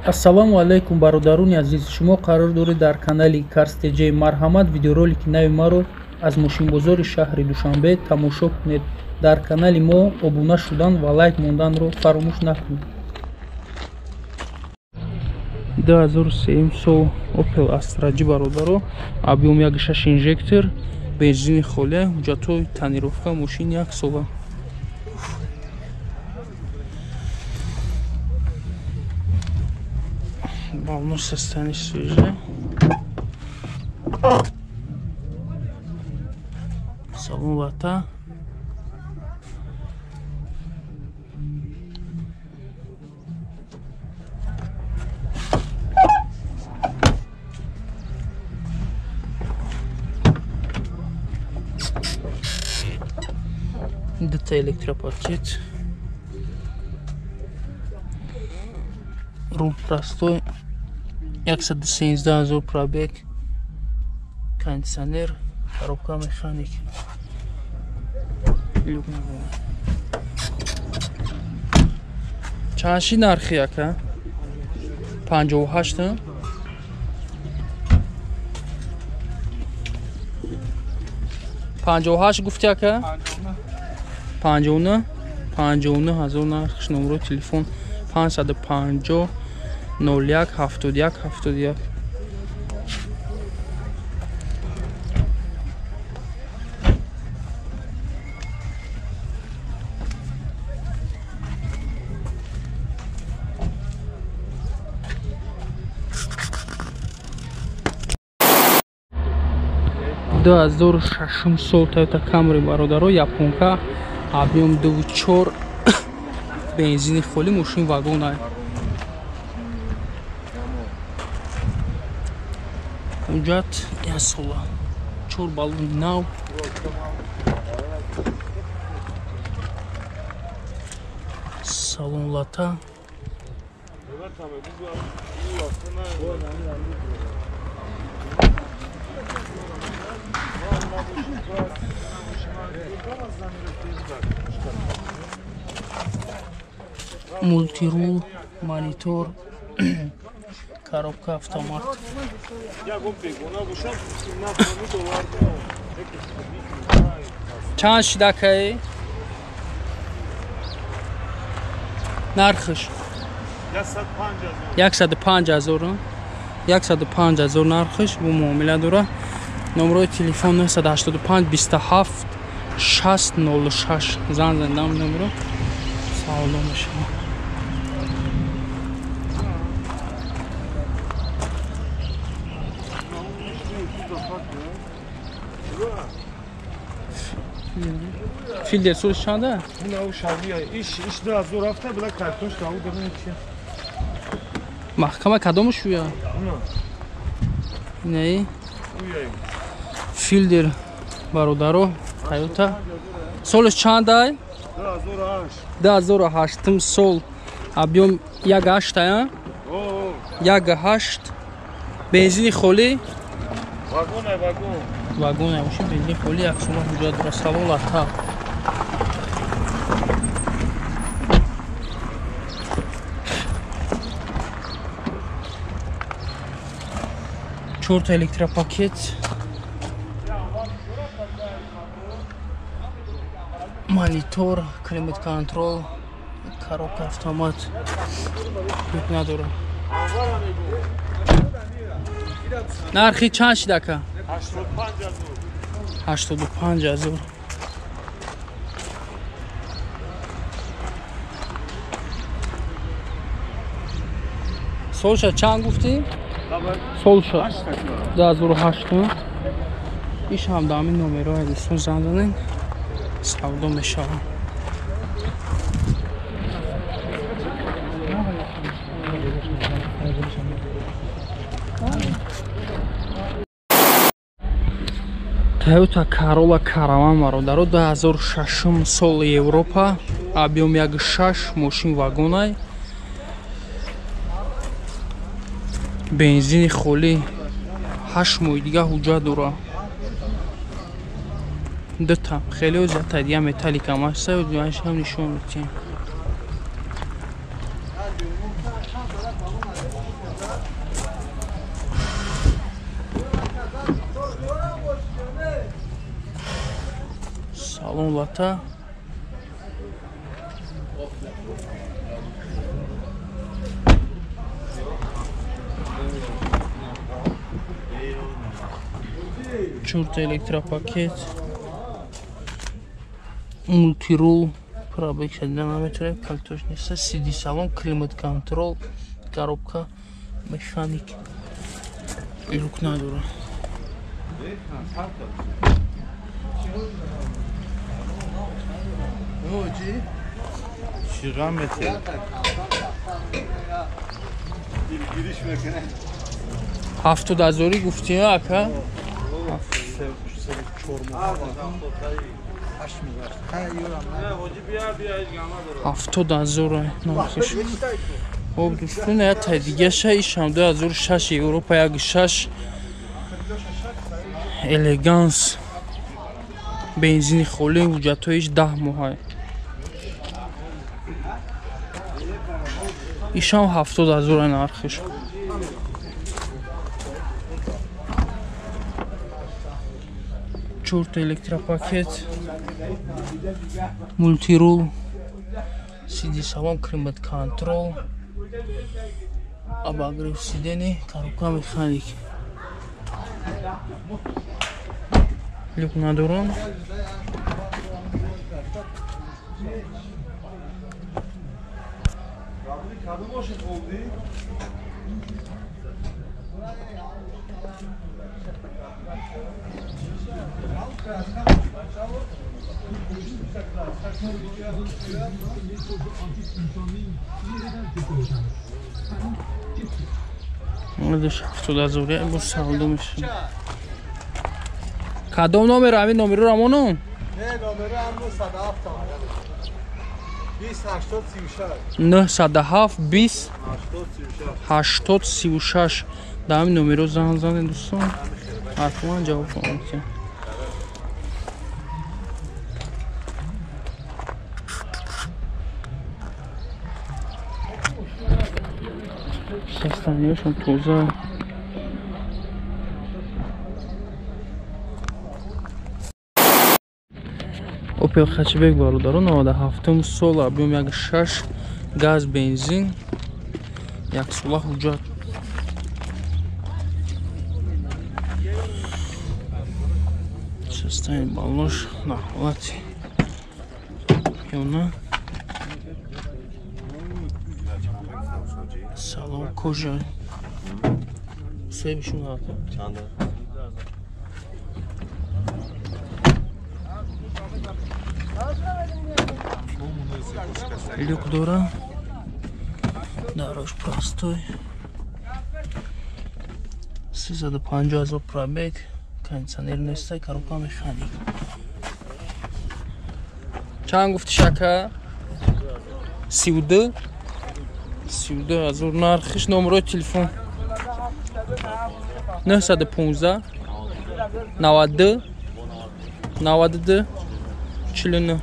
Ассалому алайкум, бародарони азиз. Шумо қарор доред дар канали Cars TJ. Марҳамат, видеоролики нави маро аз мошинбозори шаҳри Душанбе тамошо кунед. Дар канали мо обуна шудан ва лайк монданро фаромӯш накунед. 2003 сол Opel Astra G, бародаро, объем 1.6 инжектор, бензини холия, ҳуҷҷатҳои тонировка мошин як сола. Баллон состояние свежее. Салон лата. Дута электропакет. Руль простой. 113 000 пробег, кондиционер, коробка механик. Люк надорад. Чанд ши нархи, ака? 58? 58 гуфти, ака? 59? 59 ҳазор нархш. Номерои телефон 550 01 71 71. 2006 сол Toyota Camry, бародаро, японка, объем 2.4, бензини холӣ, мошин вагон. Ҳуҷҷат як сола, чор баллони нав. Салон лата. Мултирул, монитор, коробка автомат. Чанд шидакаи? Нархш? 105 ҳазор. 105 ҳазор нархш, бо муомила дора. Номерои телефон 985 27 60 06. Занг занам номеро. Савдо мешавад. Филдер солш чанда? Маҳкама кадому шуя? Инаи? Филдер, бародаро, Toyota. Солш чандай? 2008 сол. Объем 1.8 ая? 1.8. Бензини холӣ? Вагон, вагон. Вагон, мошин бензин холӣ, як сола ҳуҷҷат дора, салон лата. Чорта электропакет. Монитор, климат контрол, коробка автомат. Люк надора. Нархи чанд шид, ака? 85 ҳазор. Солша чанд гуфтӣ? Солша 2008. Иш ҳам дар ҳамин номерҳои дӯстон занг занед, савдо мешавад. Toyota Corolla Caravan, бародаро, 2006 сол, Европа, объем 1.6, мошин вагонай, бензини холӣ, 8 моҳи дига ҳуҷҷат дора. Дута хеле зиёдта дига металлика маста, ҳам нишон медиҳем. Салон лата. Чорта электропакет, мультирул, пробег шуда наметавонем, калтош нест, CD салон, климат контрол, коробка механик, люк надорад. Ҳафтод ҳазорӣ гуфтӣ, ака? 70,000 нархиш. Хоб дӯстон, як тай дигаша ишам 2006 Европа 1.6 элеганс, бензини холӣ, ҳуҷҷатҳоиш 10 моҳа. Ишам 70,000 нархиш. Чорта электропакет, мультирул, CD салон, климат контрол, обогрев сидений, коробка механик. Люк надорам. 70,000 бо савдо мешавад. Кадом номер? Ҳамин номерро рамонум? Не, номеро ҳамун 107 20 80 36. 907 20 80 36. Дар ҳамин номерро занг занед дӯстон, ҳатман ҷавоб хоҳам кард. Состояниешон тоза. Опел Хачбек бародарон, 97 сол, объем 1.6, газ, бензин, яксола ҳуҷҷат. Состояние баллош дар ҳолати ёна. Салон кожа. Соҳибишон ака? Чанда? Люк дора. Дарош простой. 350,000 пробег, кондиционер неста, коробка механик. Чанд гуфти шака? 32 32,000 нархиш. Номерои телефон 915 92 92 49.